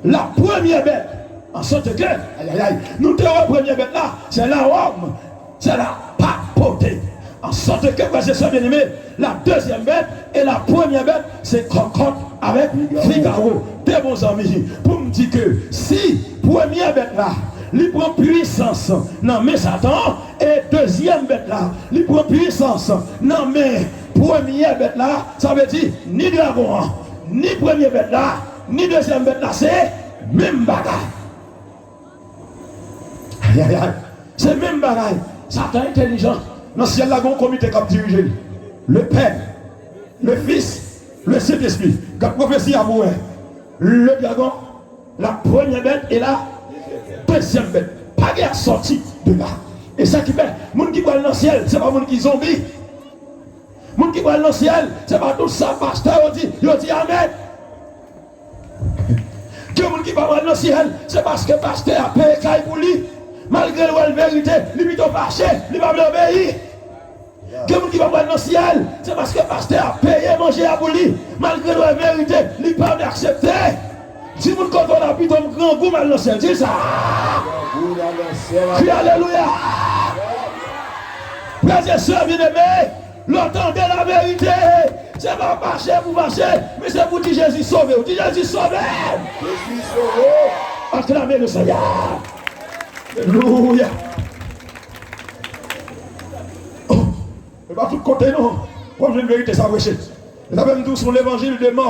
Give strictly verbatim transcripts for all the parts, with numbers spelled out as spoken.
La première bête, en sorte que, ay, ay, ay, nou te wè premye bèt la, c'est la Rome, c'est la papauté. En sorte que, frères et sœurs bien-aimés, la deuxième bête et la première bête, c'est Cocotte avec Figaro. De bon zanmi, pou m di ke si premye bèt la, li pran pwisans nan men Satan, e dezyèm bèt la, li pran pwisans nan men premye bèt la, sa vle di ni dragon an, ni premye bèt la, ni dezyèm bèt la, se menm bagay. Ay, ay, ay. Se menm bagay. Satan entèlijan. Nan syèl la, gen yon komite k ap dirije l. Le Père, le Fils, le Saint-Esprit. Gad pwofesi a pou wè. Le dragon, la première bête et la deuxième bête. Pa gen sòti de la. E sa ki fè, moun ki pral nan syèl, se pa moun ki zonbi. Moun ki pral nan syèl, se pa tout sa pastè yo di, yo di amèn. Gen moun ki pa pral nan syèl, se paske pastè a peye kay pou li. Malgre l wè l verite, li pito fache, li pa vle obeyi. Gen moun ki pa pral nan syèl, se paske pastè a peye manje a pou li. Malgre l wè verite, li pa vle aksepte. Di moun kote w la, pito m grangou m al nan syèl. Di l sa. Grangou m al nan syèl. Kri alelouya. Frè e sè byeneme, lè w tande laverite, se pa fache pou fache, men se pou di Jezi sove w. Di Jezi sove m. Jezi sove m. Aklame le Senyè. Alelouya. Oh, e pa tout kote non w ap jwenn verite sa preche. E sa fè m di w se yon levanjil de mò.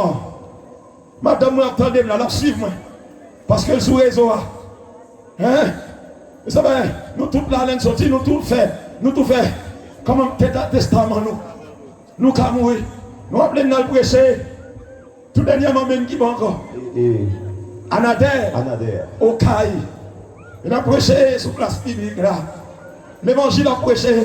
Madanm mwen ap tande m la, l ap swiv mwen. Paske l sou rezo a. Hein? Mezanmi, nou tout la, lè n soti, nou tout fè, nou tout fè kòman te-, testaman nou. Nou ka mouri. Nou ap vle n al preche. Tou dènyèman, menm ki bò ankò? E, e. Anadè. Anadè. Okay. E n ap preche sou plas piblik la. Levanjil ap preche.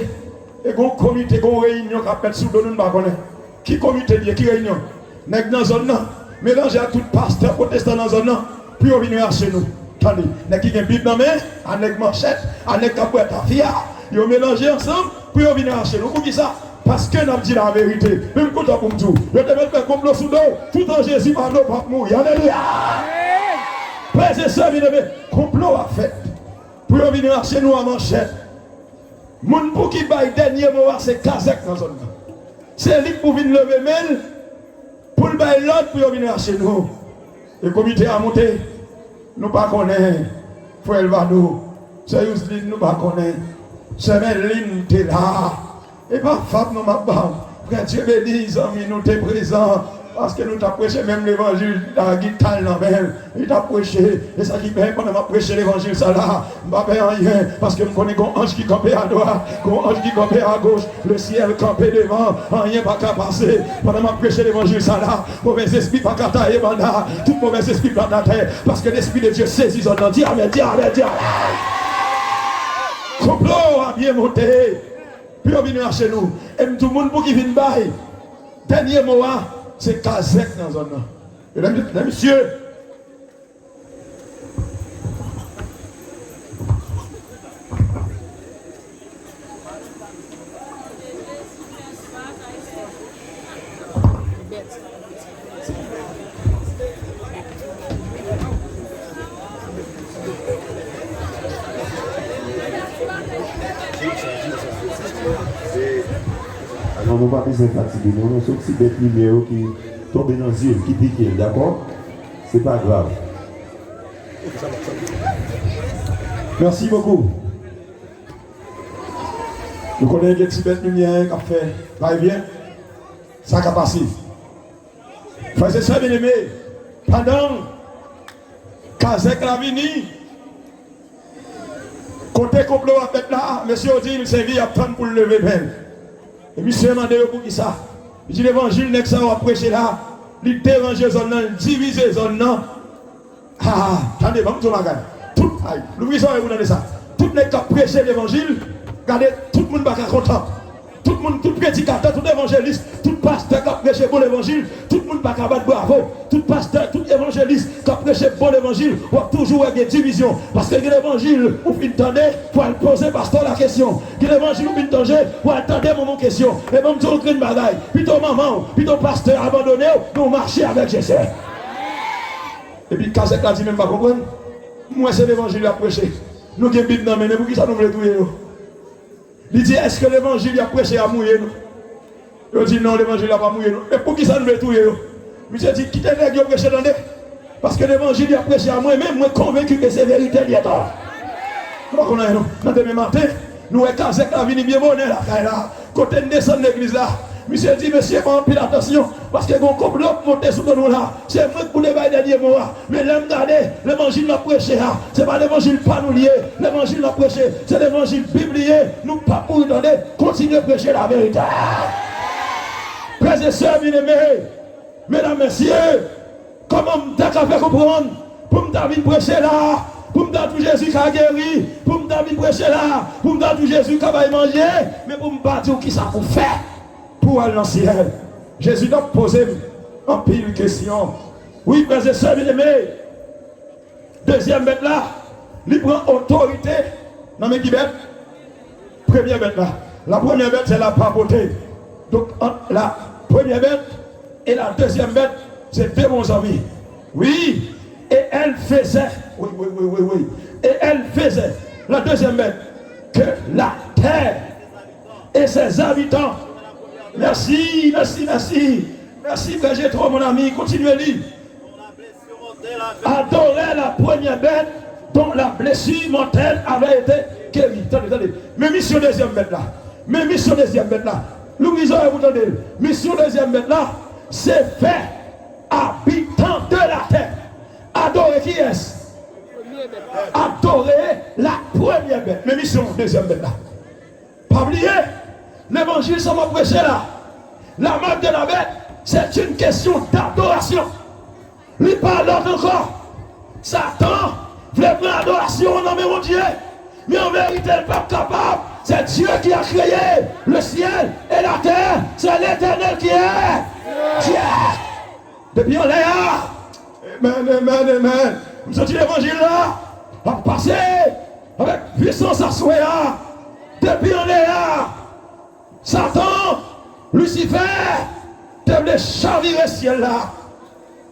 E gon komite, gon reyinyon k ap fèt sou do nou, n pa konnen. Ki komite l ye? Ki reyinyon? Nèg nan zòn nan melanje ak tout pastè pwotestan nan zòn nan pou yo vin rache nou. Tande, nèg ki gen Bib nan men, a nèg manchèt, a nèg k ap bwè tafya, yo melanje ansanm pou yo vin rache nou. Poukisa? Paske n ap di laverite. Men m kontan pou m di w, yo te mèt fè konplo sou do w, toutan Jezi pa do w p ap mouri. Alelouya! Frè e sè byeneme, konplo ap fèt pou yo vin rache nou a manchèt. Moun pou ki bay dènye mo a se Kazèk nan zòn nan. Se li k pou vin leve men l pou l bay lòd pou yo vin rache nou. E komite a monte, nou pa konnen. Frè Elvado, sè Yousline, nou pa konnen. Sè Mèlin te la. E pa fab non m ap ba w. Frè Dye beni, zanmi, nou te prezan. Paske nou t ap preche menm levanjil, gita l nan men l. Li t ap preche. E sa ki bèl, pandan m ap preche levanjil sa la, m pa pè anyen, paske m konnen gon anj ki kanpe adwat, gon anj ki kanpe agoch. Le syèl kanpe devan, anyen pa ka pase. Pandan m ap preche levanjil sa la, movèzespri pa ka taye banda. Tout movèzespri plat atè, paske Lespri de Dye sezi zòn nan. Di amèn, di amèn, di amèn. Konplo a byen monte pou yo vin rache nou. E m di w, moun pou ki vin bay dènye mo a, se Kazèk nan zòn nan. Medam, mesye, Alò, nou pa bezwen fatige, non, non, se yon ti bèt limyè yo ki tonbe nan zye l, ki pike l, dakò? Se pa grav. Merci beaucoup. Nou konnen gen ti bèt limyè k ap fè va e vyen. Sa ka pase. Frè e sè byeneme, pandan Kazèk la vini, kote konplo a fèt la, mesye yo di l se vi ap tann pou l leve men l. E misye mande yo poukisa. Li di levanjil nèg sa yo ap preche la, li deranje zòn nan, li divize zòn nan. Ah, tande, ban m di w bagay. Tout, ay, louvri zòrèy ou tande sa. Tout nèg k ap preche levanjil, gade, tout moun pa ka kontan. Tout moun, tout predikatè, tout evanjelis, tout pastè k ap preche bon levanjil, tout moun pa ka bat bravo. Tout pastè, tout evanjelis k ap preche bon levanjil, w ap toujou wè gen divizyon. Paske gen levanjil ou fin tande, pou al poze pastè la kesyon. Gen levanjil ou fin tande, pou al tande manman w kesyon. E ban m di w yon grenn bagay, pito manman w, pito pastè abandone w, men w mache avèk Jezi. Epi kazèk la di, men m pa konprann. M wè se levanjil y ap preche. Nou gen Bib nan men, men poukisa nou vle touye yo? Li di, èske levanjil y ap preche a mouye nou? Yo di, non, levanjil la pa mouye nou. Men poukisa nou vle touye yo? Misye di, kite nèg yo preche tande. Paske levanjil y ap preche a mwen menm, mwen konvenki ke se verite l ye. Nou pa konn anyen non. Nan demen maten, nou wè kazèk la vini byen bonè lakay la. Kote n desann legliz la, misye di, mesye, fè anpil atansyon, paske gon konplo k monte sou do nou la. Se mwen k pou te bay dènye mo a. Men lè m gade, levanjil n ap preche a, se pa levanjil pa nou li ye. Levanjil n ap preche, se levanjil Bib li ye. Nou p ap mouri tande. Kontinye preche laverite. Frè e sè byeneme, medam, mesye, kòman m ta ka fè konprann pou m ta vin preche la, pou m ta di w Jezi ka geri, pou m ta vin preche la, pou m ta di w Jezi ka bay manje, men pou m pa di w kisa pou w fè pou w al nan syèl? Jezi t ap poze m anpil kesyon. Wi, frè e sè byeneme, dezyèm bèt la, li pran otorite nan men ki bèt? Premye bèt la. La première bête, c'est la papauté. Donc, entre la première bête et la deuxième bête, c'est deux bons amis. Oui, et elle faisait, oui, oui, oui, oui, oui. Et elle faisait, la deuxième bête, que la terre et ses habitants. Merci, merci, merci. Merci, frè Jetro, mon ami. Continue à lire. Adorait la première bête dont la blessure mortelle avait été guérie. Tande, tande. Men misyon dezyèm bèt la. Men misyon dezyèm bèt la. Louvri zòrèy pou tande l. Misyon dezyèm bèt la, se fè abitan de la tè adore kiyès? Adore la première bête. Men misyon dezyèm bèt la. Pa bliye, levanjil sa m ap preche la, la marque de la bête, c'est une question d'adoration. Li pa lòt ankò. Satan vle pran adorasyon an nan men Bondye. Men an verite, l p ap kapab. C'est Dieu qui a créé le ciel et la terre. C'est l'Éternel qui est Dieu. Depi anlè a. Amen, amen, amen. M santi levanjil la ap pase avèk pwisans aswè a. Depi anlè a, Satan, Lisifè, te vle chavire syèl la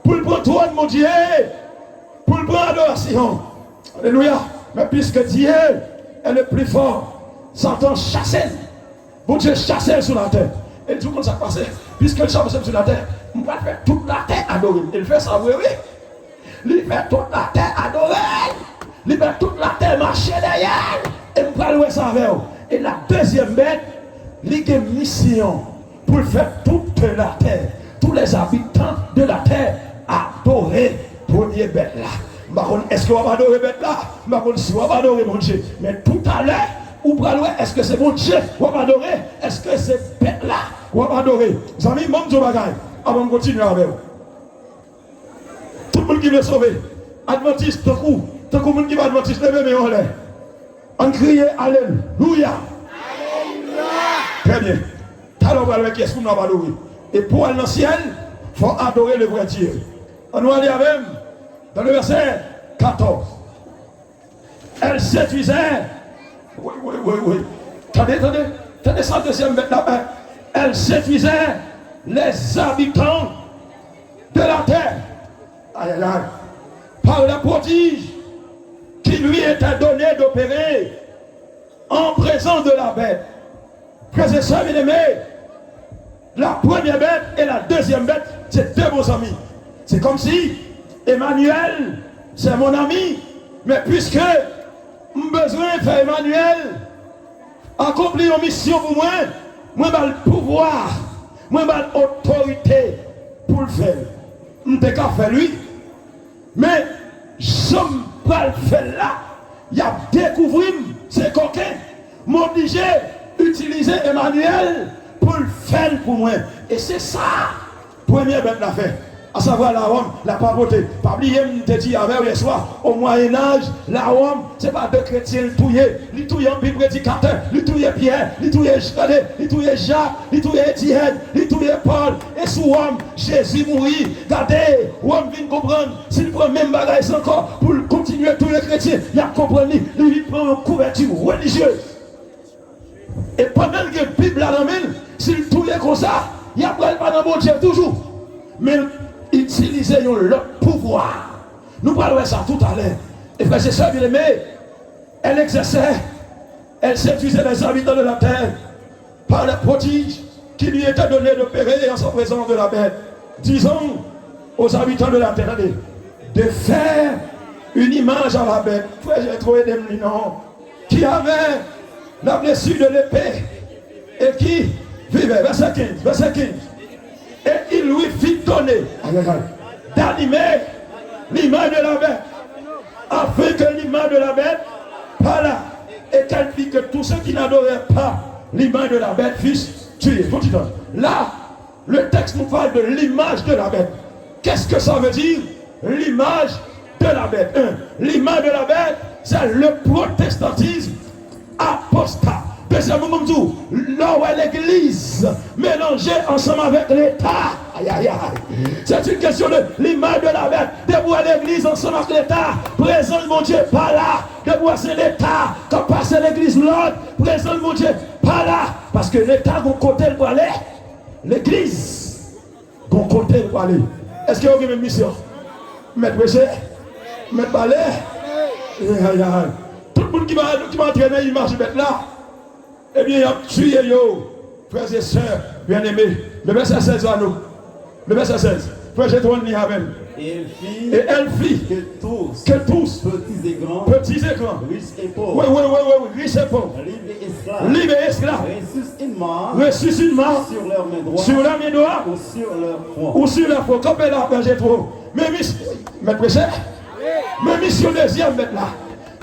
pou l pran twòn Bondye, pou l pran adorasyon. Alelouya. Men piske Dye est le plus fort, Satan chase l. Bondye chase l sou latè. E l di, ou konn sa k pase? Piske l chase m sou latè, m pral fè tout latè adore m. E l fè sa vre, wi. Li fè tout latè adore l. Li fè tout latè mache dèyè l. E m pral wè sa avè w. E la dezyèm bèt, li gen misyon pou l fè tout latè, tous les habitants de la terre, adore premye bèt la. M pa konn èske w ap adore bèt la. M pa konn si w ap adore Bondye. Men toutalè, ou pral wè èske se Bondye w ap adore, èske se bèt la w ap adore. Zanmi, ban m di w bagay avan m kontinye avè w. Tout moun ki vle sove, advantis, tankou, tankou moun ki pa advantis, leve men yo anlè. Ann kriye, alelouya. Trè byen. Talè w pral wè kiyès pou nou ap adore. E pou w al nan syèl, fò w adore le vrai Dieu. Ann nou ale avè m dans le verset quatorze. Elle séduisait. Oui, oui, oui, oui. Tande, tande. Tande sa dezyèm bèt la fè. Elle séduisait les habitants de la terre. Aïe, aïe, aïe. Par les prodiges qui lui étaient donnés d'opérer en présence de la bête. Frè e sè byeneme, la première bête et la deuxième bête, se de bon zanmi. Se kòmsi Emmanuel, c'est mon ami, men piske m bezwen fè Emmanuel akonpli yon misyon pou mwen, mwen ba l pouvwa, mwen ba l otorite pou l fè l. M te ka fè l, wi. Men, jan m pral fè l la, y ap dekouvri m se koken. M oblije itilize Emmanuel pou l fè l pou mwen. E se sa premye bèt la fè. Asavwa, lawòm, la papauté. Pa bliye, m te di avè w yèswa, o Mwayenaj, lawòm, se pa de kretyen l touye. Li touye anpil predikatè. Li touye Pyè, li touye Jan, li touye Jak, li touye Etyèn, li touye Pòl. E sou Wòm, Jezi mouri. Gade, Wòm vin konprann, si l pran menm bagay sa ankò, pou l kontinye touye kretyen, y ap konprann li. Li vin pran yon kouvèti relijye. E pandan l gen Bib la nan men l, si l touye konsa, y ap pral pa nan Bondye toujou. Men l itilize yon lòt pouvwa Nou pral wè sa toutalè. E frè e sè byeneme, elle exerçait, elle séduisait les habitants de la terre par les prodiges qui lui étaient donnés d'opérer en sa présence de la bête, disant aux habitants de la terre, tande, de faire une image à la bête. Frè Jetwo, ede m li non. Qui avait la blessure de l'épée et qui vivait. Verset quinze, verset quinze. Et il lui fit donner, aïe, aïe, aïe, d'animer l'image de la bête, afin que l'image de la bête parlât, et qu'elle vît que tous ceux qui n'adoraient pas l'image de la bête fussent tués. Tout de suite. Là, le texte nous parle de l'image de la bête. Qu'est-ce que ça veut dire, l'image de la bête? Un, l'image de la bête, c'est le protestantisme apostat. Dezyèm, mwen di w, lè w wè legliz melanje ansanm avèk Leta, ayayay, c'est une question de l'image de la bête. Depi w wè legliz ansanm ak Leta, prezans Bondye pa la. Depi w wè se Leta k ap pase legliz lòd, prezans Bondye pa la. Paske Leta gon kote l prale, legliz gon kote l prale. Èske yo gen menm misyon? Mèt preche? Mèt pale? Ayayay. Tout moun ki va, ki va antre nan imaj bèt la, ebyen, y ap tiye yo. Frè e sè byeneme, le vèsè sèz la nou. Le vèsè sèz. Frè Jetwo, li avè m. Et elle fit Et elle fit que tous, que tous, petits et grands, petits et grands, riches et pauvres, oui, oui, oui, oui, oui, riches et pauvres, libres et esclaves, libres et esclaves, reçussent une marque, reçussent une marque sur leur main droite, sur leur main droite, ou sur leur front. Ou sur leur front. Kanpe la, frè Jetwo. Men mis-, mèt preche. Men misyon dezyèm bèt la.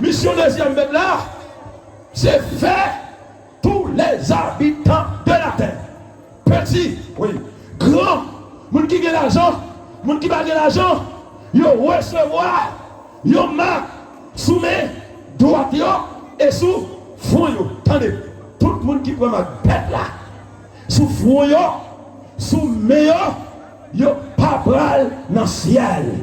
Misyon dezyèm bèt la, se fè tous les habitants de la terre, piti, wi, gran, moun ki gen lajan, moun ki pa gen lajan, yo resevwa yon mak sou men dwat yo e sou fwon yo. Tande, tout moun ki pran mak bèt la sou fwon yo, sou men yo, yo pa pral nan syèl.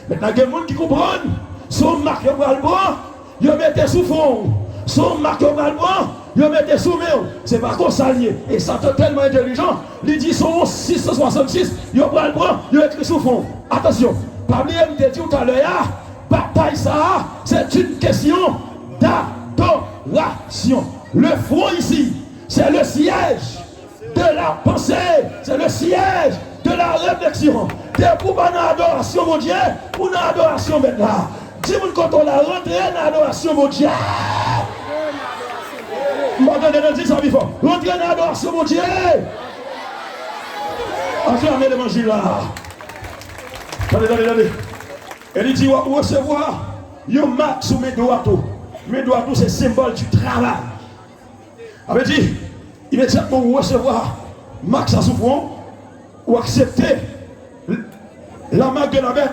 Mentnan, gen moun ki konprann, se yon mak yo pral pran, yo mete sou fwon w. Se yon mak yo pral pran, yo mete sou men w. Se pa konsa l ye. E Satan tèlman entèlijan, li di se yon sis san swasannsis yo pral pran, yo ekri sou fwon w. Atansyon, pa bliye m te di w talè a, batay sa a, c'est une question d'adoration. Le front ici, c'est le siège de la pensée, c'est le siège de la réflexion. Depi w pa nan adorasyon Bondye, ou nan adorasyon bèt la. Di moun kote w la, rantre nan adorasyon Bondye. M pa tande nou di sa pi fò. Rantre nan adorasyon Bondye. Antre avè levanjil la. Tande, tande, tande. E li di, w ap resevwa yon mak sou men dwat ou. Men dwat ou se senbòl di travay. Sa vle di, imedyatman ou resevwa mak sa sou fwon, ou aksepte la marque de la bête,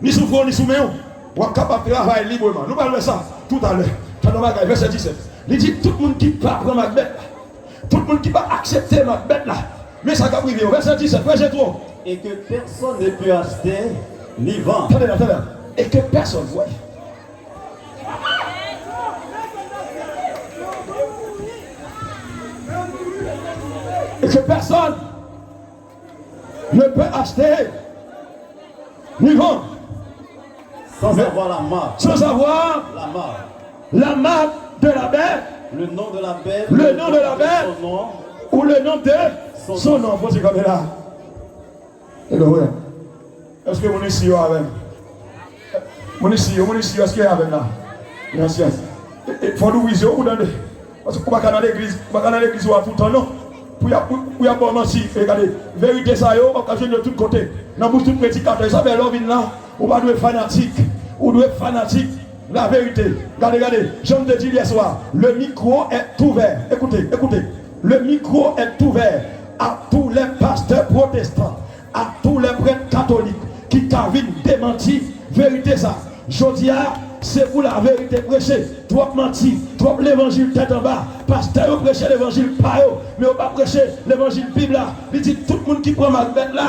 ni sou fwon, ni sou men w, w ap kapab travay libreman. Nou pral wè sa toutalè. Tande yon bagay, vèsè disèt. Li di, tout moun ki pa pran mak bèt la, tout moun ki pa aksepte mak bèt la, men sa k ap rive yo. Vèsè disèt, frè Jetwo. Et que personne ne peut acheter ni vendre. Tande la, tande la. Et que personne, wi. Et que personne ne peut acheter ni vendre. Sans avoir la marque. Sans avoir la marque. La marque de la bête. Le nom de la bête. Le nom de la bête. Son nom. Ou le nom de son nom. Poze kanpe la. Alelouya. Èske moun isi yo avè m? Moun isi yo, moun isi yo, èske yo avè m la? Yes, yes. E, e, fò nou ouvri zye w pou tande. Paske ou pa ka nan legliz, ou pa ka nan legliz ou a toutan non. Pou y ap, pou, pou y ap ba w manti. E gade, verite sa yo, ou p ap ka jwenn yo tout kote. Nan bouch tout predikatè, sa fè lè w vin la, ou pa dwe fanatik. Ou dwe fanatik laverite. Gade, gade, jan m te di l yè swa, le micro est ouvert. Écoutez, écoutez. Le micro est ouvert à tous les pasteurs protestants, à tous les prêtres catholiques ki ka vin demanti verite sa. Jodi a, se pou laverite preche. Twòp manti, twòp levanjil tèt anba. Pastè yo preche levanjil pa yo, men yo pa preche levanjil Bib la. Li di tout moun ki pran mak bèt la,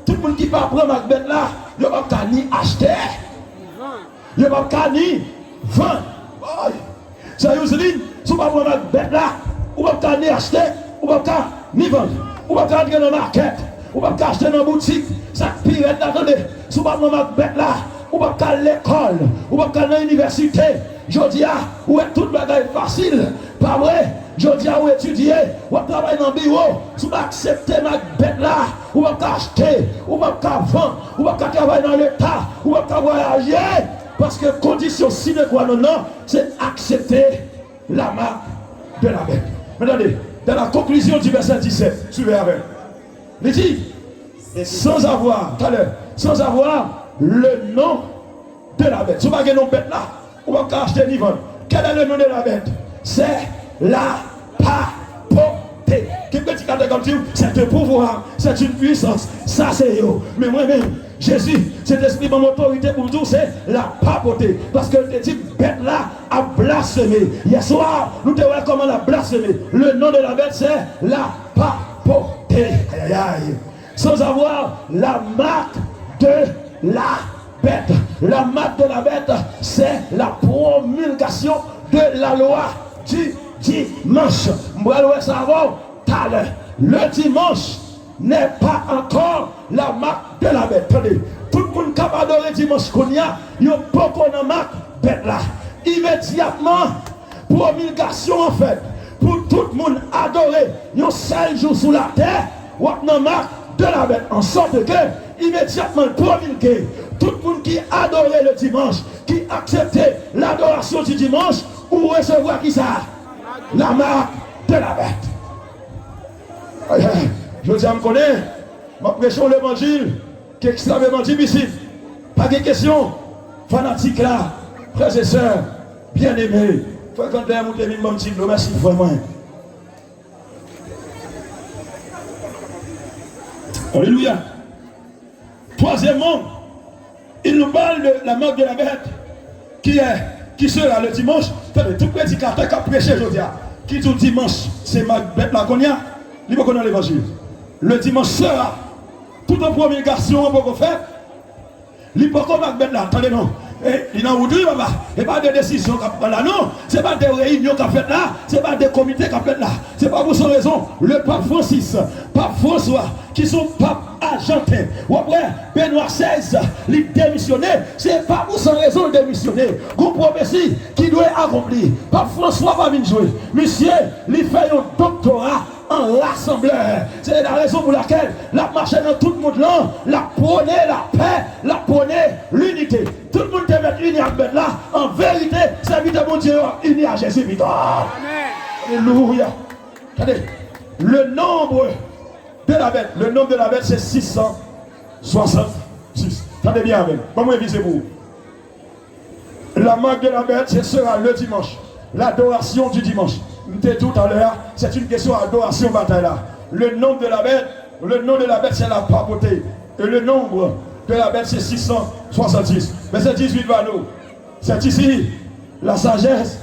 tout moun ki pa pran mak bèt la, yo p ap ka ni achte, yo p ap ka ni vann. Woy! Sè Youzlin, si w pa pran mak bèt la, ou p ap ka ni achte, ou p ap ka ni vann. Ou p ap ka antre nan makèt, ou p ap ka achte nan boutik. Sa k pi rèd la, tande, si w pa pran mak bèt la, Ou p ap ka al lekòl, ou p ap ka al nan inivèsite. Jodi a, ou wè tout bagay fasil, pa vre? Jodi a, ou etidye, w ap travay nan biwo. Si w pa aksepte mak bèt la, ou p ap ka achte, ou p ap ka vann, ou p ap ka travay nan Leta, ou p ap ka vwayaje. Paske kondisyon sine qua non nan, se aksepte la marque de la bête. Men tande, dans la conclusion du verset dix-sept, suivez avec. Li di, sans avoir, talè, sans avoir le nom de la bête. Si w pa gen non bèt la, ou p ap ka achte ni vann. Quel est le nom de la bête? C'est la papauté. Ki predikatè k ap di w, c'est un pouvoir, c'est une puissance. Sa se yo. Men mwen menm, Jezi, Sentespri ban m otorite pou m di w se la papauté. Paske l te di bèt la ap blasfeme. Yèswa, nou te wè kòman l ap blasfeme. Le nom de la bête, c'est la papauté. Ayayay. Sans avoir la marque de la bête. La marque de la bête, c'est la promulgation de la loi du dimanche. M pral wè sa avè w talè. Le dimanche n'est pas encore la marque de la bête. Tande, tout moun k ap adore dimanch kounye a, yo poko nan mak bèt la. Imedyatman, promilgasyon an fèt pou tout moun adore yon sèl jou sou latè, w ap nan mak de la bèt. An sòt ke, imedyatman l promilge, tout moun ki adore le dimanche, ki aksepte ladorasyon di dimanch, ou resevwa kisa? La marque de la bête. Ay, ay. Jodi a m konnen, m ap preche yon levanjil ki ekstrèmeman difisil. Pa gen kesyon, fanatik la, frè e sè, byeneme, frè Kandlè moute vin ban m ti dlo, mèsi frè mwen. Alelouya. Troisièmement, il nous parle de la marque de la bête, qui est, qui sera le dimanche. Tande, tout predikatè k ap preche jodi a, ki di w dimanch se mak bèt la kounye a, li poko nan levanjil. Le dimanche sera, tout an promilgasyon an poko fèt, li poko mak bèt la, tande non. E, li nan wout wi, papa. E pa de desizyon k ap pran la, non. Se pa de reyinyon k ap fèt la. Se pa de komite k ap fèt la. Se pa pou san rezon. Le Pape Francis, Pap Franswa, ki se yon pap ajanten. W ap wè, Benwa sèz, li demisyone. Se pa pou san rezon l demisyone. Gon pwofesi ki dwe akonpli. Pap Franswa pa vin jwe. Misye, li fè yon doktora an rasanblè. Se la rezon pou lakèl l ap mache nan tout mond lan, l ap pwone lapè, l ap pwone linite. Tout moun te mèt ini ak bèt la. An verite, sèvitè Bondye yo ap ini a Jezi pito. Amèn. Alelouya. Tande, le nombre de la bête, le nombre de la bête, c'est six cent soixante-six. Tande byen avè m. Ban mwen revize pou ou. La marque de la bête, ce sera le dimanche. L'adoration du dimanche. M te di w talè a, c'est une question adoration batay la. Le nom de la bête, le nom de la bête, c'est la papauté. Et le nombre de la bête, c'est six cent soixante-six. Verset dix-huit va nous. C'est ici la sagesse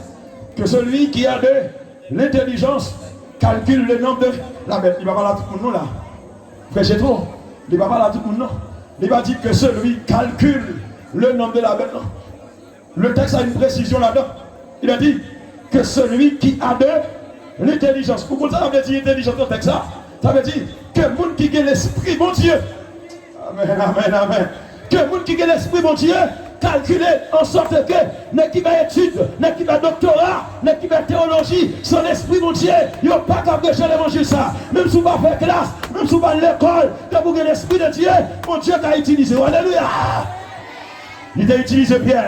que celui qui a de l'intelligence calcule le nombre de la bête. Li pa pale a tout moun non la. Frè Jetro, li pa pale a tout moun non. Li pa di que celui calcule le nombre de la bête non. Le texte a une précision là-dedans. Il a dit que celui qui a de l'intelligence. Ou konn sa sa vle di entèlijans nan tèks la? Sa vle di ke moun ki gen lespri Bondye. Amèn, amèn, amèn. Ke moun ki gen lespri Bondye kalkile an sòt ke nèg ki fè etid, nèg ki fè doktora, nèg ki fè teyoloji, san lespri Bondye, yo pa ka preche levanjil sa. Menm si w pa fè klas, menm si w pa al lekòl, depi w gen lespri de Dye, Bondye ka itilize w. Alelouya! Li te itilize Pyè,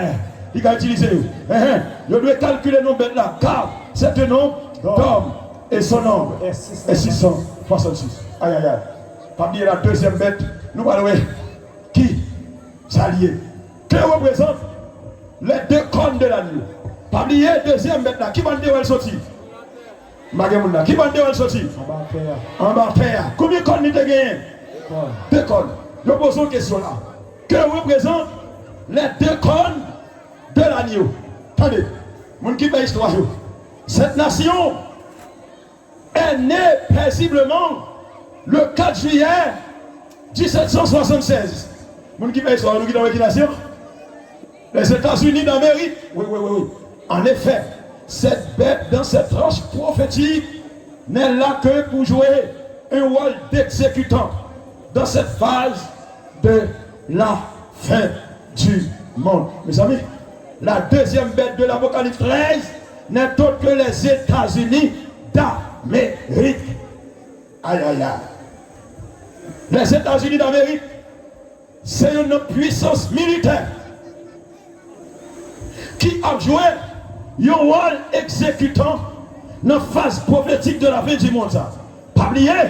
li ka itilize yo. Enhen. Yo dwe kalkile non bèt la, car c'est un nombre d'hommes et son nombre est six cent soixante-six. Ay, ay, ay. Pa bliye la dezyèm bèt, nou pral wè ki sa l ye. Que représentent les deux cornes de l'agneau? Pa bliye dezyèm bèt la, ki bò n te wè l soti? M pa gen moun la. Ki bò n te wè l soti? Anba tè a. Anba tè a. Konbyen kòn li te genyen? De kòn. De kòn. Yo poze yon kesyon la. Que représentent les deux cornes de l'agneau? Tande, moun ki fè istwa yo. Cette nation est née paisiblement le quatre juillet dix-sept cent soixante-seize. Moun ki fè istwa yo, nou gentan wè ki nasyon? Les États-Unis d'Amérique. Oui, oui, oui, oui. En effet, cette bête dans cette tranche prophétique n'est là que pour jouer un rôle d'exécutant dans cette phase de la fin du Mezanmi, la deuxième bête de l'Apocalypse treize n'est autre que les États-Unis d'Amérique. Ayayay. Lèzetazini Damerik se youn nan pwisans militè ki ap jwe yon wòl egzekitan nan faz pwofetik de la fen di monn sa. Pa bliye,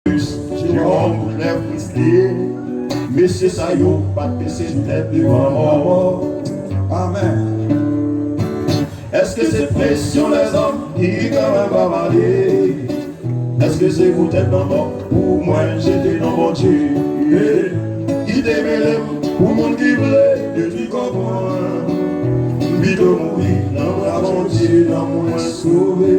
Jewòm, Boudlè, Frislye, mesye sa yo pa t pese tèt devan mò. Amèn. Èske se presyon lèzòm ki kanmenm pa pale? Èske se poutèt lanmò pou mwen jete nan Bondye? Ki te mele m pou moun ki vle detwi kò mwen? M pito mouri nan bra Bondye, nan mwen sove.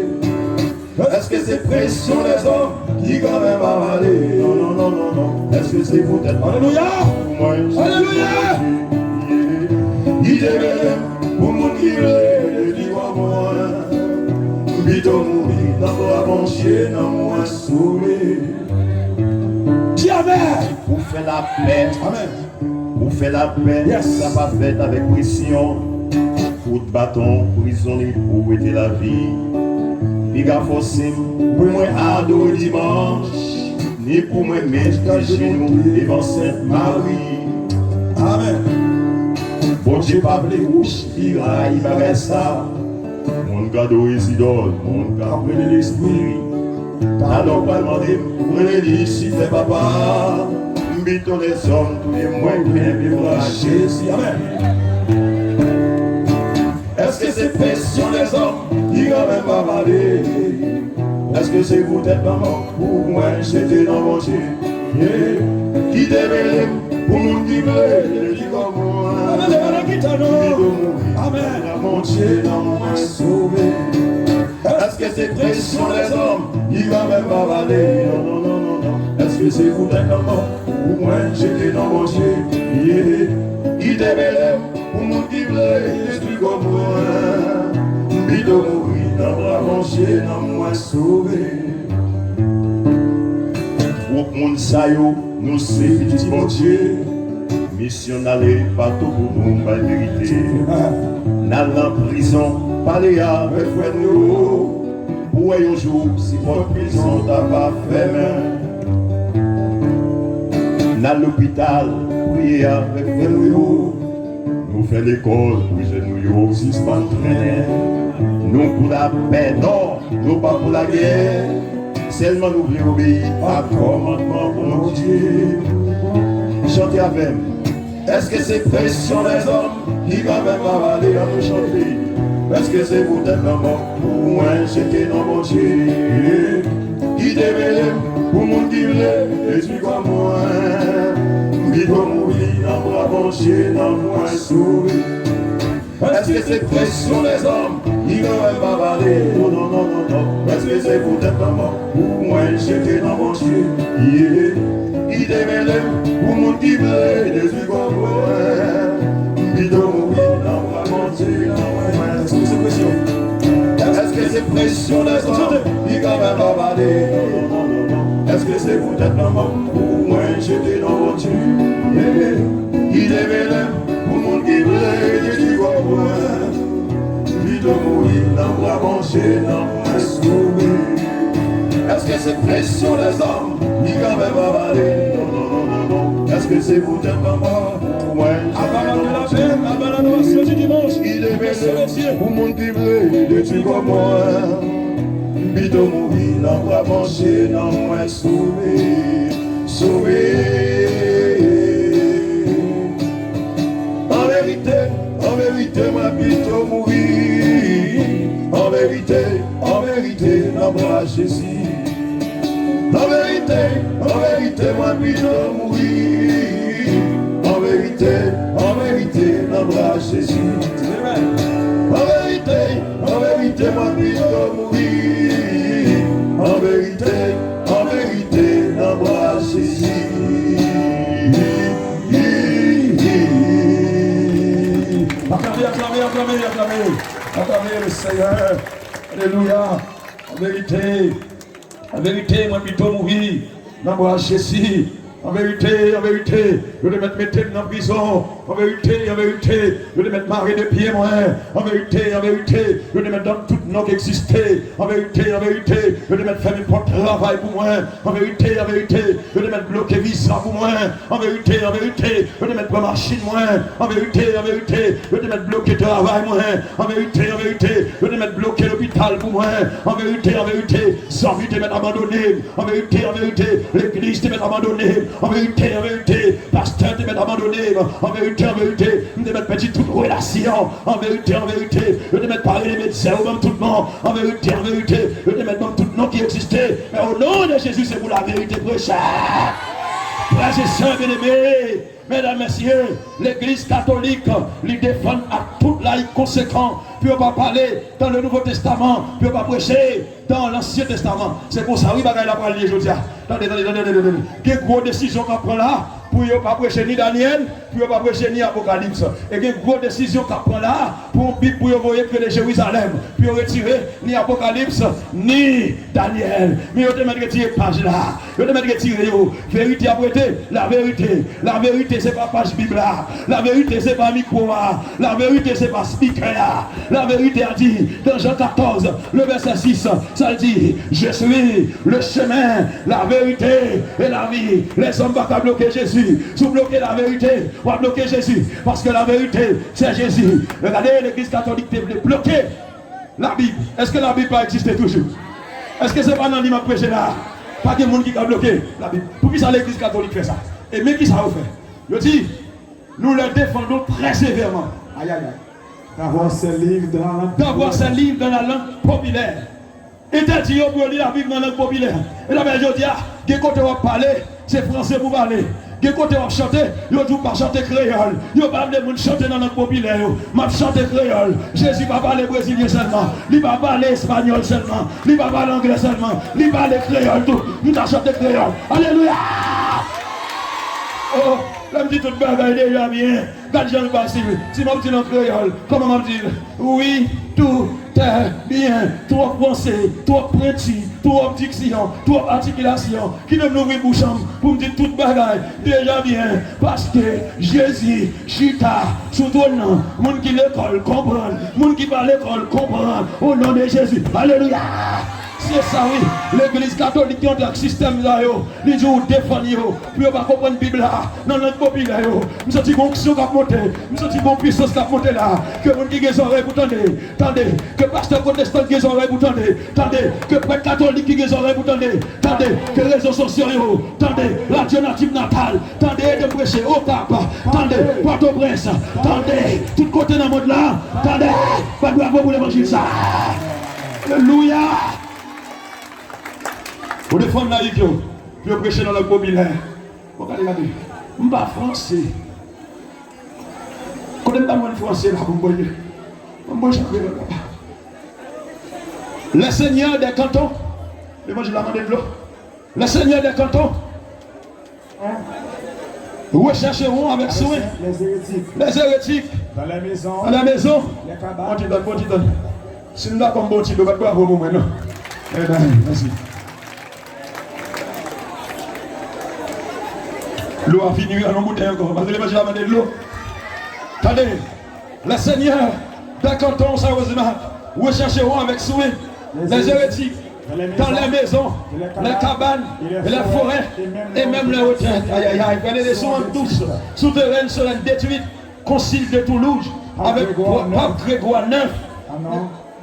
Èske se presyon lèzòm ki kanmenm pa pale? Non, non, non, non, non. Èske se poutèt Alelouya! Mwen, Alelouya! Ki te mele m pou moun ki vle detwi kò mwen? M pito mouri nan bra Bondye, nan mwen sove. Di amèn! Pou fè lapè. Amèn. Pou fè lapè, yes, sa pa fèt avèk presyon. Kout baton, prizon li pou wete lavi. Piga fòse m pou mwen adore dimanch, ni pou mwen met jenou devan Sent Mari. Amèn. Bondye pa vle wouch li rayi bagay sa. Moun k adore zidòl, moun k ap rele lespri. Talè w pral mande m pou rele Lisifè papa. M pito lèzòm touye mwen kenbe bra Jezi. Amèn. Èske se presyon lèzòm ki kanmenm pa pale? Èske se poutèt lanmò pou mwen jete nan Bondye? Ki te mele m pou moun ki vle detwi kò mwen? Amèn. Amèn. Bondye nan mwen sove. Èske se presyon lèzòm ki kanmenm pa pale? Non, non, non, non, non. Èske se poutèt lanmò pou mwen jete nan Bondye? Ki te mele m pou moun ki vle detwi kò mwen? M pito mouri nan bra Bondye, nan mwen sove. Gwoup moun sa yo, nou se pitit Bondye. Misyon n ale patou pou nou bay verite. N al nan prizon, pale avèk frè nou yo. Pou wè yon jou si pòt prizon ta va fèmen. N al lopital, priye avèk frè nou yo. Nou fè lekòl pou jèn nou yo sispann trennen. Nou pou lapè, non, nou pa pou lagè. Sèlman nou vle obeyi a kòmandman Bondye. Chante avè m. Èske se presyon lèzòm ki kanmenm pa pale? Ann nou chante. Èske se poutèt lanmò pou mwen jete nan Bondye? Ki te mele m pou moun ki vle detwi kò mwen? M pito mouri nan bra Bondye, nan mwen sove. Èske se presyon lèzòm ki kanmenm pa pale? Non, non, non, non, non. Èske se poutèt lanmò pou mwen jete nan Bondye? Ki te mele m pou moun ki vle detwi kò mwen? M pito mouri nan bra Bondye, nan mwen sove. Èske se presyon? Èske se presyon lèzòm ki kanmenm pa pale? Non, non, non, non, non. Èske se poutèt lanmò pou mwen jete nan Bondye? Ki te mele m pou moun ki vle detwi kò mwen? M pito mouri nan bra Bondye, nan mwen sove. Èske se presyon lèzòm ki kanmenm pa pale? Non, non, non, non, non. Èske se poutèt lanmò pou mwen jete nan Bondye? Ki te mele m pou moun ki vle detwi kò mwen? M pito mouri nan bra Bondye, nan mwen sove. Sove. An verite, an verite, mwen pito mouri. An verite, an verite, nan bra Jezi. An verite, an verite, mwen pito mouri. An verite, an verite, nan bra Jezi. An verite, an verite, mwen pito mouri. An verite, an verite, nan bra Jezi. Aklame, aklame, aklame, aklame, aklame le Seyè. Alelouya. An verite, an verite, mwen pito mouri nan bra Jezi. An verite, an verite, yo te mèt mete m nan prizon. An verite, an verite, yo te mèt mare de pye mwen. An verite, an verite, yo te mèt ban m tout non ki egziste. An verite, an verite, yo te mèt fèmen pòt travay pou mwen. An verite, an verite, yo te mèt bloke viza pou mwen. An verite, an verite, yo te mèt pran machin mwen. An verite, an verite, yo te mèt bloke travay mwen. An verite, an verite, yo te mèt bloke lopital pou mwen. An verite, an verite, zanmi te mèt abandone m. An verite, an verite, legliz te mèt abandone m. An verite, an verite, pastè te mèt abandone m. An verite, an verite, m te mèt pèdi tout relasyon. An verite, an verite, yo te mèt pa rele medsen yo ban m tout non. An verite, an verite, yo te mèt ban m tout non ki egziste. Men o non de Jezi, se pou laverite preche. Frè e sè byeneme, medam, mesye, legliz katolik, li defann ak tout layik konsekan pou yo pa pale dan le Nouvo Testaman, pou yo pa preche dan Lansyen Testaman. Se konsa, wi, bagay la pral ye jodi a. Tande, tande, tande, tande, tande. Gen gwo desizyon k ap pran la pou yo pa preche ni Danyèl, pou yo pa preche ni Apokalips. E gen gwo desizyon k ap pran la pou yon Bib pou yo voye k rele Jerizalèm, pou yo retire ni Apokalips, ni Danyèl. Men yo te mèt retire paj la. Yo te mèt retire yo. Verite ap rete, laverite. Laverite se pa paj Bib la. Laverite se pa mikwo a. Laverite se pa spikè a. Laverite a di, dans Jean quatorze, le verset six, sa l di, je suis le chemin, la vérité et la vie. Lèzòm pa ka bloke Jezi. Si w bloke laverite, w ap bloke Jezi. Paske laverite, se Jezi. Men gade, legliz katolik te vle bloke Labib. Èske Labib pa egziste toujou? Èske se pa nan li m ap preche la? Pa gen moun ki ka bloke Labib. Poukisa legliz katolik fè sa? E men kisa yo fè. Yo di, nous les défendons très sévèrement. Aïe, aïe, aïe. D'avoir ces livres dans la langue D'avoir ces livres dans la langue populaire. Entèdi yo pou yo li Labib nan lang popilè. E la, jodi a, gen kote w ap pale, se franse pou pale. Gen kote w ap chante, yo di w pa chante kreyòl. Yo pa vle moun chante nan lang popilè yo. M ap chante kreyòl. Jezi pa pale brezilyen sèlman. Li pa pale espanyòl sèlman. Li pa pale anglè sèlman. Li pale kreyòl tou. M ka chante kreyòl. Alelouya! Oh, lè m di tout bagay deja byen. Gad jan l pase. Si m ap di l an kreyòl, kòman m ap di l? Oui, tout est bien. Twòp panse, twòp pwenti, twòp diksyon, twòp atikilasyon. Kite m louvri bouch an m pou m di tout bagay deja byen. Paske Jezi chita sou twòn nan. Moun ki lekòl, konprann. Moun ki pa lekòl, konprann. O non de Jezi. Alelouya! Se sa, wi. Legliz katolik ki antre ak sistèm sa yo. Li di w defann yo. Pou yo pa konprann Bib la nan lang popilè yo. M santi gon onksyon k ap monte. M santi gon pisans k ap monte la. Ke moun ki gen zòrèy pou tande, tande. Ke pastè pwotestan ki gen zòrèy pou tande, tande. Ke prèt katolik ki gen zòrèy pou tande, tande. Ke rezo sosyo yo, tande. Radyo Natif Natal, tande. Ede m preche Okap, tande. Pòtoprens, tande. Tout kote nan mond la, tande. Bat bravo pou levanjil sa. Alelouya. Ou defann layik yo, pou yo preche nan lang popilè. Bon, gade, gade. M pa franse. Kote m ta jwenn franse la pou m voye? Ban m voye chak reveryè, papa. Le Seigneur des cantons. Levanjil la mande dlo. Le Seigneur des cantons. Rechercheront avec soin les hérétiques. Les hérétiques. Dans les maisons. Dans les maisons. Les cabanes. Bon ti tan, bon ti tan. Si m dakò m ba w ti dlo, bat bravo pou mwen, non? Amen. Mèsi. Dlo a fini, wi, an nou boutèy ankò. Paske levanjil la mande dlo. Tande, le Seigneur des cantons, sa yo di m a, rechercheront avec soin les hérétiques dans les maisons, les cabanes et les forêts, et même les retraites. Aïe, aïe, aïe, prenez les soins tous, souterraines, sereines, détruites. Concile de Toulouse avec Pape Grégoire neuf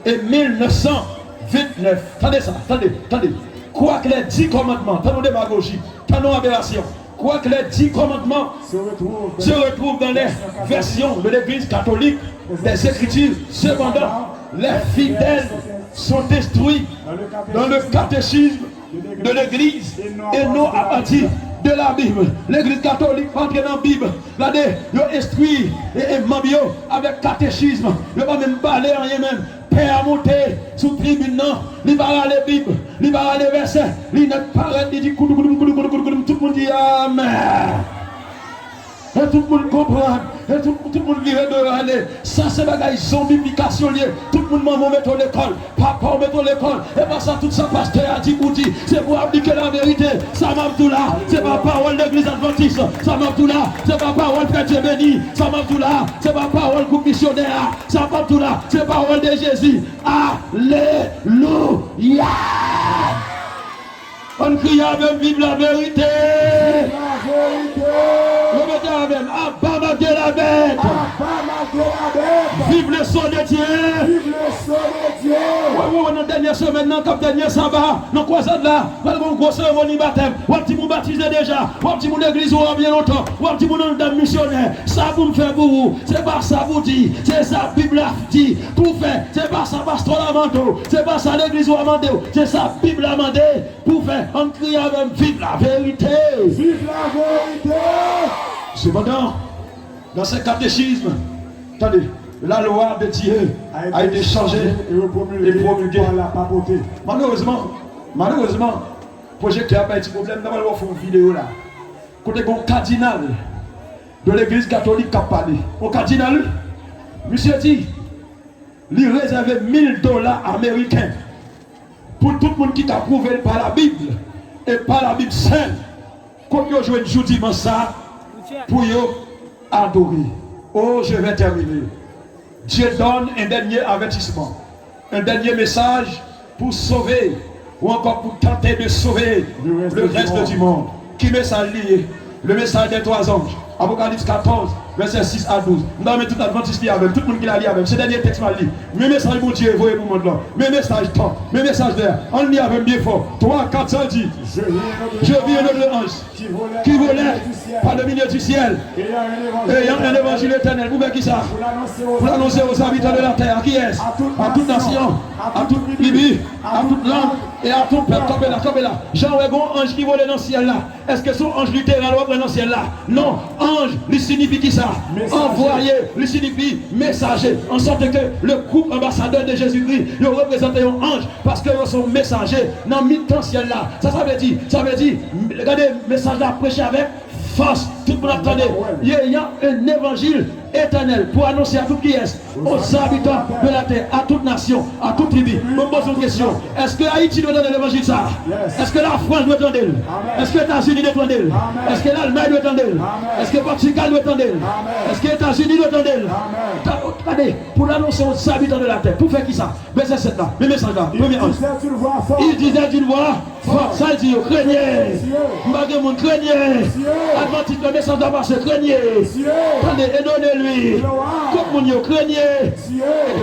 et mille neuf cent vingt-neuf. Tande sa, tande, tande. Quoique les dix commandements, tande yon demagoji, tande yon aberasyon. Quoique les dix commandements se retrouvent dans les versions de l'Église catholique des Écritures, cependant, les fidèles sont instruits dans le catéchisme de l'Église et non à partir de la Bible. Legliz katolik pa antre nan Bib. Gade, yo enstwi e, e manm yo avèk katechism. Yo pa menm pale anyen menm. Pè a monte sou tribin nan. Li pa rale Bib. Li pa rale vèsè. Linèt parèt, li di koudou, koudou, koudou, koudou, koudou, koudou. Tout moun di amèn. E tout moun konprann. E tout, tout moun vire do yo ale. Sa se bagay zonbifikasyon l ye. Tout moun manman w mete w lekòl. Papa w mete w lekòl. E pa sa, tout sa pastè a di pou w di. Se pou w aplike laverite. Sa m ap di w la, se pa pawòl legliz advantis. Sa m ap di w la, se pa pawòl frè Dye beni. Sa m ap di w la, se pa pawòl gwoup misyonè a. Sa m ap di w la, se pawòl de Jezi. Alelouya! Ann kriye avè m, viv laverite! Viv laverite! Repete avè m, aba malgre labèt! Aba malgre labèt! Viv le son de Dye! Viv le son de Dye! Wè, wè, wè, nan dènye semèn nan, k ap dènye saba, nan kwazad la, pral gen yon gwo seremoni batèm. W ap di moun batize deja. W ap di moun legliz ou an byen lontan. W ap di moun anndan misyonè. Sa pou m fè pou ou, se pa sa pou di. Se sa Bib la di pou w fè. Se pa sa pastè w la mande w. Se pa sa legliz ou a mande w. Se sa Bib la mande pou w fè. Ann kriye avè m, viv laverite! Viv laverite! Sepandan, dans ce catéchisme, tande, la loi de Dieu a été changée et promulguée par la papauté. Malerezman, malerezman, pwojektè a bay ti pwoblèm, nòmalman w ap fè yon videyo la. Kote gen yon kadinal de legliz katolik k ap pale. Yon kadinal, wi. Misye di, li rezève mil dola ameriken pou tout moun ki ka pwouve l pa Labib e pa Labib sèl, kot yo jwenn jou dimanch sa pou yo adore. Oh, je vais terminer. Dieu donne un dernier avertissement, un dernier message pour sauver ou encore pour tenter de sauver le reste du monde. Ki mesaj li ye? Le message des trois anges. Apocalypse quatorze, verset six à douze. M ta renmen tout advantis li avè m, tout moun ki la li avè m. Se dènye tèks m a li. Men mesaj Bondye voye pou mond lan. Men mesaj tan. Men mesaj lè. Ann li avè m byen fò. Twa, kat, sa l di. Je vis un autre ange qui volait par le milieu du ciel, ayant un évangile éternel. Pou fè ki sa? Pour l'annoncer aux habitants de la terre. À qui est-ce? À toute nation, à toute tribu, à toute langue et à tout peuple. Kanpe la, kanpe la. Jan w wè gon anj ki vole nan syèl la. Èske se yon anj literal w ap wè nan syèl la? Non. Anj, li siyifi ki sa? Anvwaye. Li siyifi mesaje. An sòt ke le groupe ambassadeur de Jésus-Christ, yo reprezante yon anj. Paske yo se yon mesaje nan mitan syèl la. Sa sa vle di? Sa vle di, gade, mesaj la preche avèk fòs. Tout moun ap tande. Ayant un évangile éternel pour annoncer à tout qui est, aux habitants de la terre, à toute nation, à toute tribu. Mwen poze yon kesyon. Èske Ayiti dwe tande levanjil sa? Èske Lafrans dwe tande l? Èske Etazini dwe tande l? Èske Lalmay dwe tande l? Èske Pòtigal dwe tande l? Èske Etazini dwe tande l? Tande, pour l'annoncer aux habitants de la terre. Pou fè ki sa? Vèsè sèt la, men mesaj la, premye anj. Il disait d'une voix forte. Sa l di yo, krenye. M pa gen moun, krenye. Advantis, lè mesaj la pase, krenye. Tande, et donnez-lui. Kot moun yo, krenye.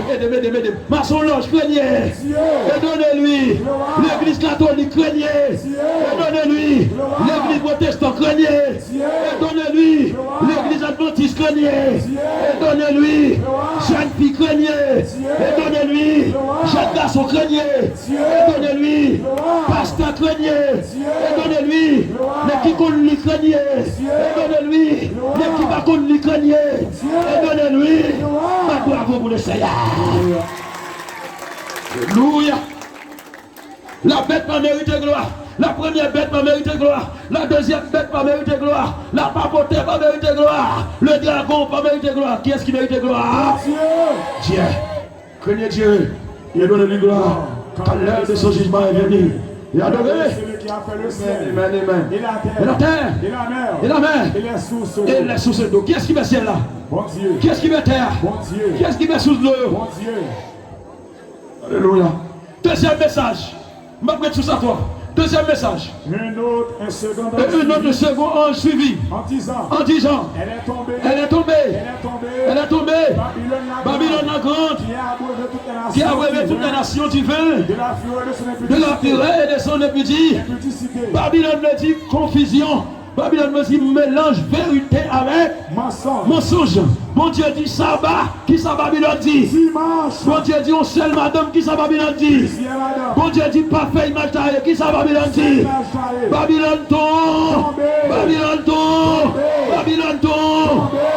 Ede m, ede m, ede m. Masonlòj, krenye. Et donnez-lui. Legliz katolik, krenye. Et donnez-lui. Legliz pwotestan, krenye. Et donnez-lui. Legliz advantis, krenye. Et donnez-lui. Jèn fi, krenye. Et donnez-lui. Jèn gason, krenye. Et donnez-lui. Pastè, krenye. Et donnez-lui. Nèg ki konn li, krenye. Et donnez-lui. Nèg ki pa konn li, krenye. Et donnez-lui. Bat bravo pou le Seigneur. Alelouya. La bèt pa merite glwa. La premyè bèt pa merite glwa. La dezyèm bèt pa merite glwa. La papotè pa merite glwa. Le dragon pa merite glwa. Kiyès ki merite glwa? Dye. Craignez Dieu et donnez-lui gloire, car l'heure de son jugement est venue. Et adorez. Amen, amen. Et la terre. Et la mer. Et la mer. Et les sources d'eau. Et les sources d'eau. Kiyès ki fè syèl la? Bondye. Kiyès ki fè tè a? Bondye. Kiyès ki fè sous dlo yo? Bondye. Alelouya. Dezyèm mesaj. M ap ret sou sa twòp. Dezyèm mesaj. Un autre, un second ange suivit. Et un autre, un second ange suivit. En disant, en disant, elle est tombée, elle est tombée, elle est tombée, Babylone la grande, Babylone la grande, qui a abreuvè toutes les nations du vin, de la fureur de son impudicité. De la fureur et de son impudi-, impudicité. Babilòn vle di konfizyon. Babilòn vle di melanj verite avèk mansonj. Mansonj. Bondye di saba, kisa Babilòn di? Dimanch. Bondye di yon sèl madanm, kisa Babilòn di? Plizyè madanm. Bondye di pa fè imaj taye, kisa Babilòn di? Fè imaj taye. Babilòn tonbe. Tonbe. Babilòn tonbe. Tonbe.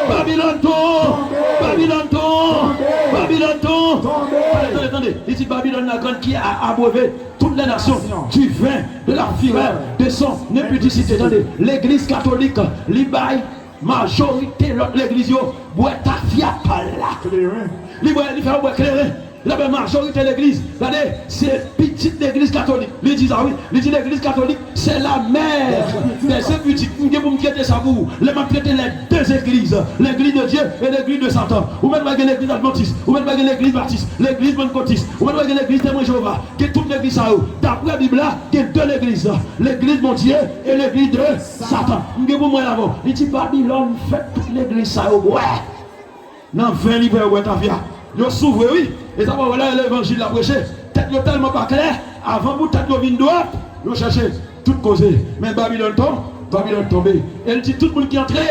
Babilòn tonbe. Tonbe. Babilòn tonbe. Tonbe. Babilòn tonbe. Tonbe. Tande, tande, tande. Li di Babilòn la grande qui a abreuvé toutes les nations du vin de la fureur de son impudicité. Tande, legliz katolik, li bay Majorite lòt legliz yo bwè tafya pa la. Kleren. Li bwè, li fè yo bwè kleren. Li ap bwè majorite legliz. Gade, se pitit legliz katolik. Li di sa wi. Li di legliz katolik, c'est la mère des impudiques. M gen pou m trete sa pou ou. Lè m ap trete les deux églises, l'église de Dieu et l'église de Satan. Ou mèt wè gen legliz advantis, ou mèt wè gen legliz batis, legliz pantekotis, ou mèt wè gen legliz temwen Jewova. Gen tout legliz sa yo. Daprè Bib la, gen de legliz. Legliz Bondye e legliz de Satan. M gen pou m wè l avè w. Li di Babilòn fè tout legliz sa yo bwè. Nan ven li pran yo bwè tafya. Yo sou vre wi. E sa pa wè la levanjil la preche. Tèt yo tèlman pa klè, avan pou tèt yo vin dwat, yo chèche tout koze. Men Babilòn ton, Babilòn tonbe. E l di tout moun ki antre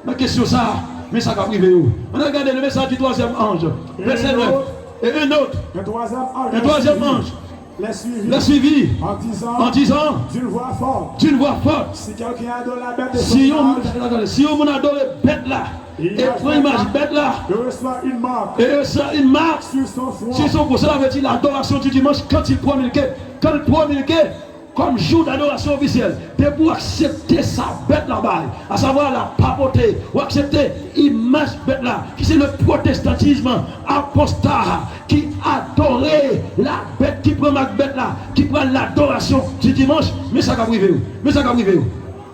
nan kesyon sa a, men sa k ap rive yo. Ann al gade le message du troisième ange, verset neuf. Et un autre, un troisième ange, les suivit, les suivit en disant, en disant, d'une voix forte, d'une voix forte, si quelqu'un adore la bête et son image, si yon moun adore bèt la, e pran imaj bèt la, et reçoit une marque, et reçoit une marque sur son front, sur son front. Cela veut dire l'adoration du dimanche, quand il promulgue, quand il promulgue, kòm jou dadorasyon ofisyèl, depi w aksepte sa bèt la bay, asavwa la papote, w aksepte imaj bèt la, ki se le pwotestantism aposta, ki adore la bèt, ki pran mak bèt la, ki pran ladorasyon di dimanch, men sa k ap rive yo, men sa k ap rive yo.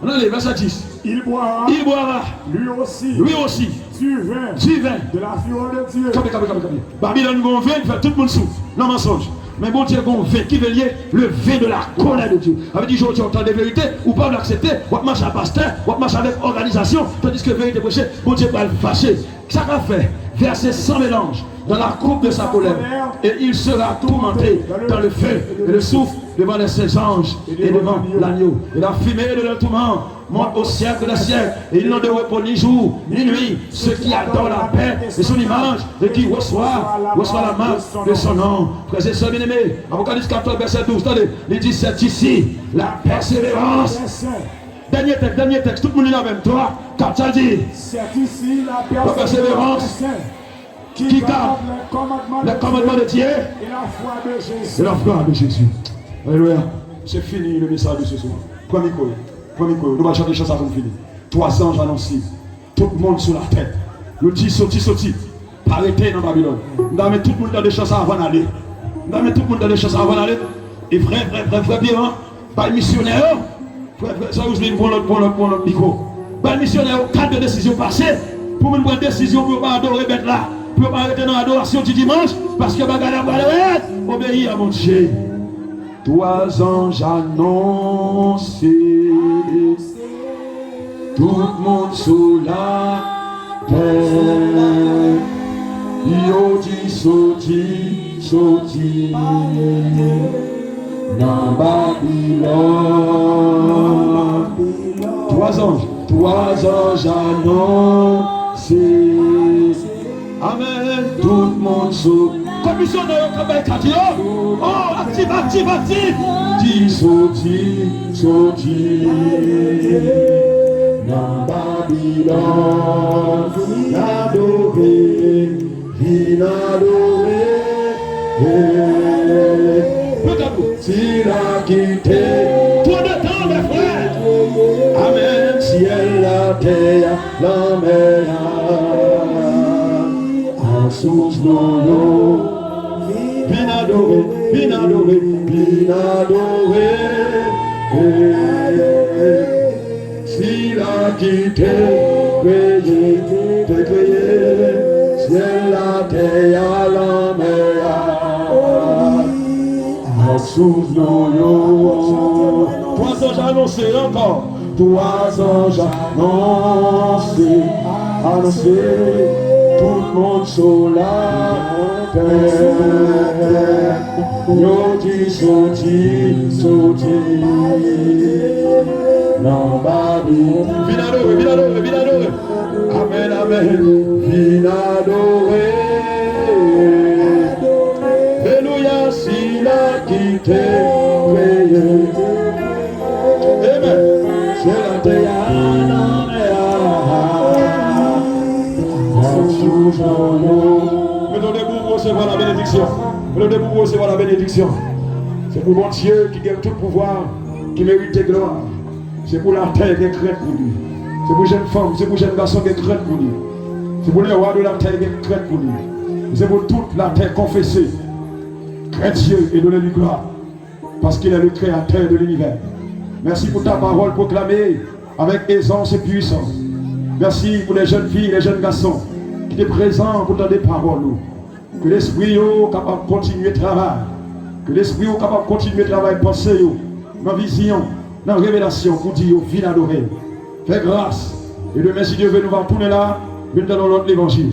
Ann ale, vèsè dis. Il boira, il boira, lui aussi, lui aussi, du vin, du vin de la fureur de Dieu. Kanpe, kanpe, kanpe, kanpe. Babilòn gon ven ki fè tout moun sou nan mansonj. Men Bondye gon ven ki vin li ye, le vin de la colère de Dieu. Sa vle di jodi a w tande verite, ou pa vle aksepte, w ap mache ak pastè, w ap mache avèk òganizasyon, tandiske verite preche, Bondye pral fache. Sa k ap fè? Verser sans mélange dans la coupe de sa colère, et il sera tourmenté dans le feu et le soufre devant les saints anges et devant l'agneau. Et la fumée de leur tourment monte au siècle des siècles, et ils n'ont de repos ni jour ni nuit, ceux qui adorent la bête et son image, et qui reçoivent, reçoivent la marque de son nom. Frères et sœurs bien-aimés, Apocalypse quatorze, verset douze, tande, li di, c'est ici la persévérance. Dènye tèks, dènye tèks, tout moun li avè m. Twa, kat, sa l di. C'est ici la persévérance des saints qui gardent les commandements de Dieu et la foi de Jésus. Alelouya. Se fini le message de ce soir. Pran mikwo yo. Pran mikwo yo. Nou pral chante chan sa pou n fini. Twa zanj anonse tout moun sou latè. Yo di soti, soti. Pa rete nan Babilòn. M ta renmen tout moun tande chan sa avan n ale. M ta renmen tout moun tande chan sa avan n ale. E frè, frè, frè, frè Pierre, bay misyonè yo. Frè, frè, sa Roseline, pran lòt, pran lòt, pran lòt mikwo. Bay misyonè yo kad de desizyon pase pou moun pran desizyon pou yo pa adore bèt la, pou yo pa rete nan adorasyon di dimanch, paske bagay la pral rèd. Obeyi a Bondye. Twa zanj anonse tout moun sou latè. Yo di soti, soti nan Babilòn. Twa zanj, twa zanj anonse. Amèn. Tout moun sou. Kot misyonè yo k ap bay kat yo? Oh, aktif, aktif, aktif. Di soti, soti nan Babilòn. Vin adore, vin adore. Sila ki te. Twa de tan, mes frères. Amèn. Syèl la, tè a, lanmè a, ak sous dlo yo. Vin adore, vin adore, vin adore. Sila ki te kreye, te kreye syèl la, tè a, lanmè a, ak sous dlo yo. Twa zanj anonse ankò. Twa zanj anonse, anonse tout moun sou latè. Yo di soti, soti nan Babilòn. Vin adore, vin adore, vin adore. Amèn, amèn. Vin adore. Alelouya, sila ki te kreye. Amèn. Se latè a, lanmè a. Mete w debout pou resevwa la benediksyon. Mete w debout pou resevwa la benediksyon. Se pou Bondye ki gen tout pouvwa, ki merite glwa. Se pou latè gen krent pou li. Se pou jèn fanm, se pou jèn gason gen krent pou li. Se pou les rois de la terre gen krent pou li. Se pou tout la terre confesser. Crains Dieu et donner lui gloire. Parce qu'il est le créateur de l'univers. Merci pour ta parole proclamée avec aisance et puissance. Merci pour les jeunes filles et les jeunes garçons qui étaient présents pour tande pawòl ou. Ke lespri yo kapab kontinye travay. Ke lespri yo kapab kontinye travay panse yo nan vizyon, nan revelasyon pou di yo vin adore. Fè gras. E demen, si Dye vle, nou va tounen la, vin tande yon lòt levanjil.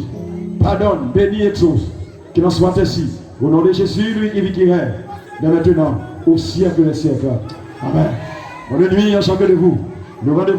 Pardonne, bénis, exauce. Qu'il en soit ainsi. Au nom de Jésus, lui qui vit, qui règne, dès maintenant, au siècle des siècles. Amen. Bonne nuit, enchanté de vous. Le rendez-vous